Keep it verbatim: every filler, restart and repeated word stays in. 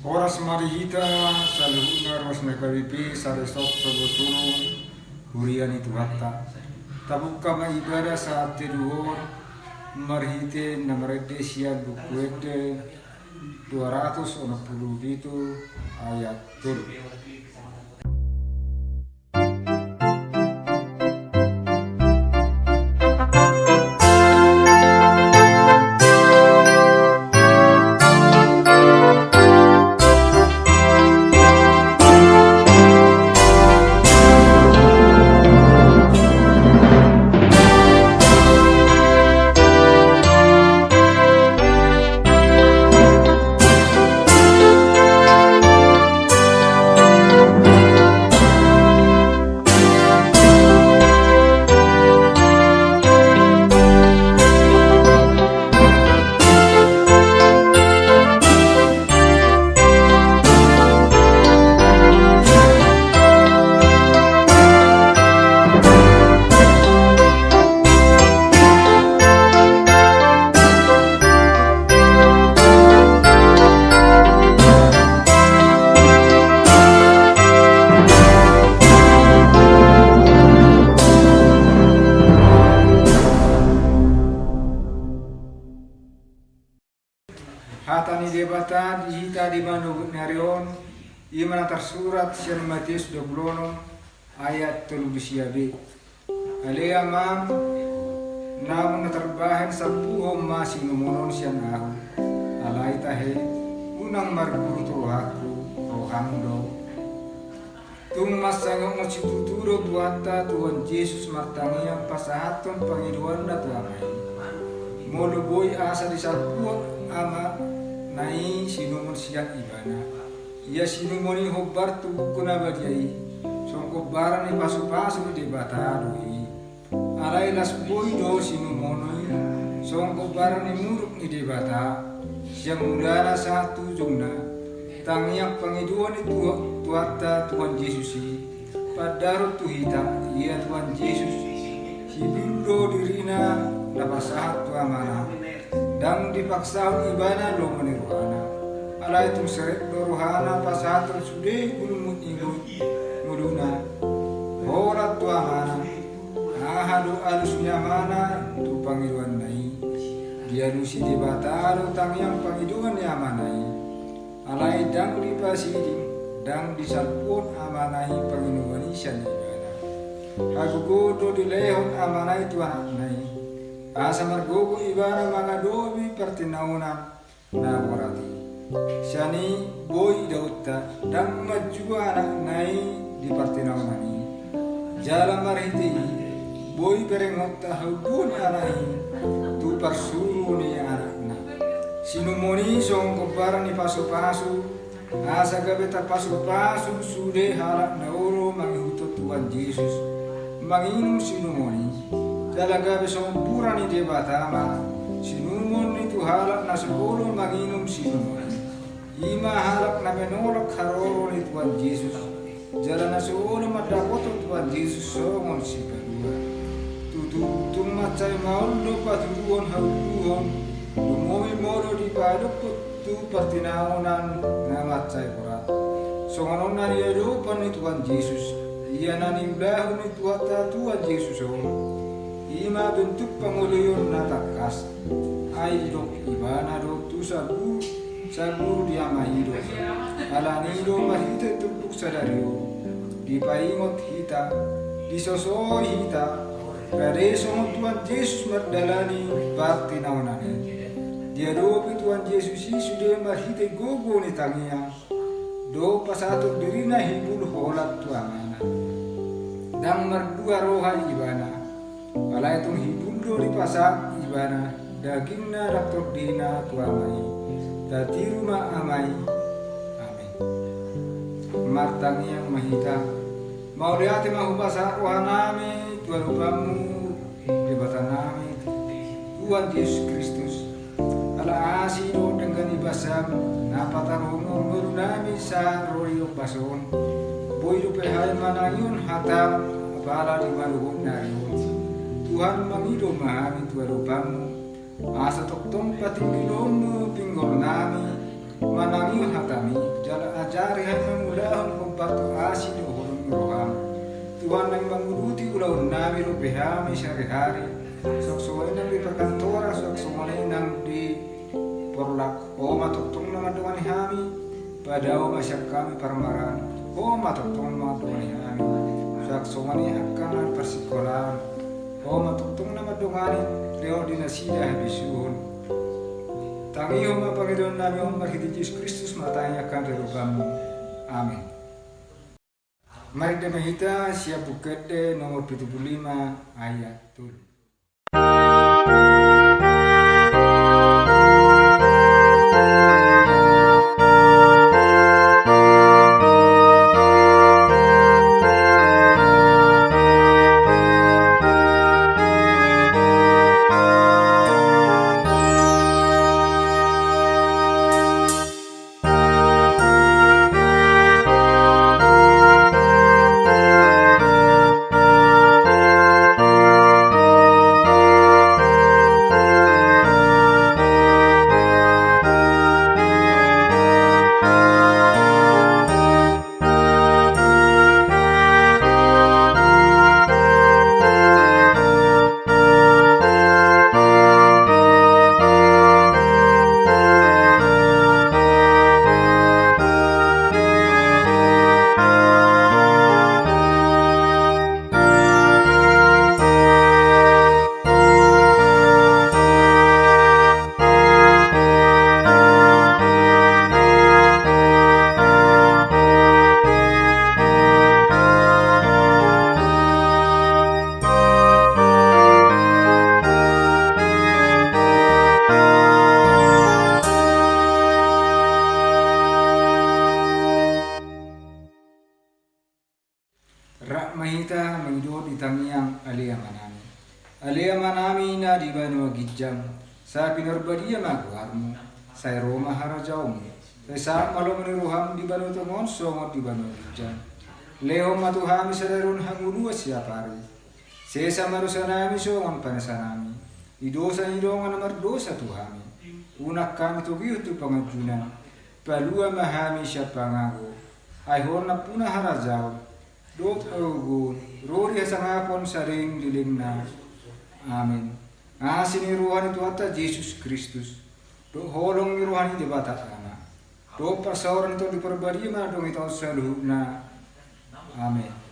Horas ma di hita saluhutna ruas ni H K B P Saresop Sobo Sulung, huria ni Tuhanta. Tabungka ma ibadah saat teduhon marhite na marende sian Buku Ende dua ratus onom pulu pitu ayat tolu. Hata ni Debata di hita di manogot ni ari on, i ma na tarsurat sian Mateus dua pulu onom ayat tolu pulu sia B. Ale Amang, namun na tarbahen salpuhon ma sinumon on sian ahu. Alai tahe, unang margurut rohangku, roham do. Tung mansai songon situtu do Tuhanta Tuhan Jesus martangiang pasahathon pangidoanna tu Ama i. Molo boi asa disalpuhon Amana i sinumon sian Ibana. Ia sinumon i hombar tu Buku na Badia i, songon hombaran ni pasupasu ni Debata do i. Alai las boi do sinumon i songon hombaran ni muruk ni Debata, sian mulana sahat tu ujungna. Tangiang pangidoan ni Tuha-, Tuhanta Tuhan Jesus i, pandarhon tu hita, ia Tuhan Jesus, hibul do dirina na pasahat tu Amana. Ndang dipaksahon Ibana lomo ni rohana. Alai tung serep do rohana pasahathon sude ngoluna. Holan tu Amana. Aha do alus ni Amana tu pangidoanna i? Dialusi Debata do tangiang pangidoan ni Amana i. Alai ndang dipasiding, ndang disalpuhon Amana i pangidoan i sian Ibana. Hagogoon do dilehon Amana i tu Anakna i, asa margogo Ibana mangadopi partinaonan na borat i. Sian i boi idaonta ndang manjua Anakna i di partinaonan i. Jala marhite i boi berengonta haumbuon Anak i tu parsuru ni Anakna. Sinumon i songon hombaran ni pasupasu, asa gabe tapasupasu sude halak na olo mangihuthon Tuhan Jesus, manginum sinumon i. Jala gabe songon pura ni Debata ma sinumon i tu halak na so olo manginum sinumon i. I ma halak na menolak haroro ni Tuhan Jesus, jala na so olo mandapothon Tuhan Jesus songon sipalua. Tutu, tung mansai maol do patuduhon haumbuon, lumobi molo dipadokkon tu partinaonan na mansai borat. Songon on na niadopan ni Tuhan Jesus, ia na niulahon ni Tuhanta Tuhan Jesus on, i ma bentuk pangoloion na tangkas. Ai didok Ibana do tu saguru, saguru di Ama i do. Alani i do marhite turpuk sadari on dipaingot hita, disosoi hita, rade songon Tuhan Jesus mardalani partinaonan i. Diadopi Tuhan Jesus i sude marhite gogo ni tangiang, dohot pasahathon dirina hibul holan tu Amana. Ndang mardua roha Ibana, alai tung hibul do dipasahat Ibana dagingna dohot tondina tu Ama i. Tatiru ma Ama i. Amen. Martangiang ma hita. Mauliate ma hupasahat rohanami tu adopanmu, Debatanami, Tuhan Jesus Kristus. Ala asi dohot denggan ni basam na pataruhon ngolunami sahat ro di ombas on. Boi dope hami manangihon hatam apala di manogot ni ari on. Tuhan, mangido ma hami tu adopanmu, asa tongtong patinggilhonmu pinggolnami manangihon hatami. Mangulahon hombar tu asi dohot holong ni roham. Tuhan, naeng manguduti ulaonnami dope hami sahari-hari. Suang songon i nang di parkantoran, suang songon i nang di porlak. Ho ma tongtong na mandongani hami. Padao ma sian hami parmaraan. Ho ma tongtong na mandongani hami. Suang songon i angka na parsikolaan. Ho ma tongtong na mandongani, lehon di nasida habisuhon. Tangihon ma pangidoannami on marhite Jesus Kristus, martangiang hami di rohaMu. Amen. Marende ma hita sian Buku Ende nomor pitu pulu lima ayat tolu. Rap ma hita mangido di tangiang Ale Amanami. Ale Amanami na di banua ginjang, sai pinarbadia ma goarMu, sai ro ma harajaonMu, sai saut ma lomo ni rohaM di banua tonga on songon di banua ginjang. Lehon ma tu hami sadari on hangoluan siapari. Sesa ma dosanami songon panesanami di dosa ni dongan na mardosa tu hami. Unang hami togihon tu pangunjunan. Palua ma hami sian pangago. Ai Ho nampuna harajaon dohot hagogoon, ro di hasangapon saleleng ni lelengna. Amen. Asi ni roha ni Tuhanta Jesus Kristus, dohot holong ni roha ni Debata Ama, dohot parsaoran ni Tondi Parbadia ma mandongani hita on saluhutna. Amen.